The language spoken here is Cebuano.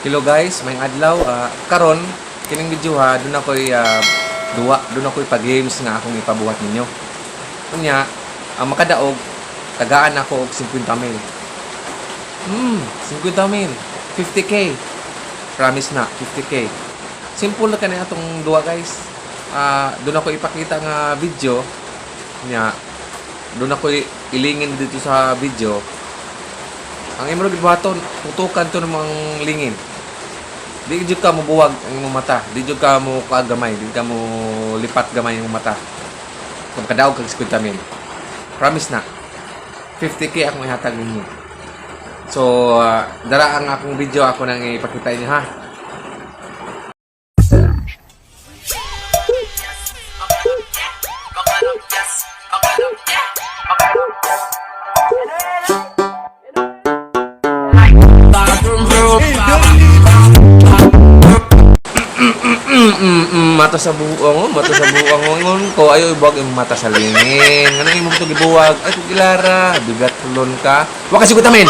Hello guys, may adlaw karon kining video ha, dun ako'y duwa, dun ako'y pa-games nga akong ipabuhat ninyo. Unya, ang makadaog tagaan ako og 50 mil. 50 mil. 50K. Promise na, 50K. Simple na kani atong duwa, guys. Doon ako ipakita nga video nya, doon ako ilingin dito sa video. Ang imo gibuhaton, tutukan to ng mga lingin. Di jud ka mobuwag ang imong mata. Di jud ka mo kagamay, di ka mo lipat gamay imong mata. Kung kadaog kag 50 mil. Promise na. 50K akong ihatag ninyo. So, dara ang akong video, ako nang ipakita inyo ha. Mata sa buang, oh, mata sa buang. Oh. Ingon ko, ayo ibuwag imong mata sa lingin. Ano imong to gibuwag? Ay, kugilara, bigat tulon ka. Wa ka sigutamin.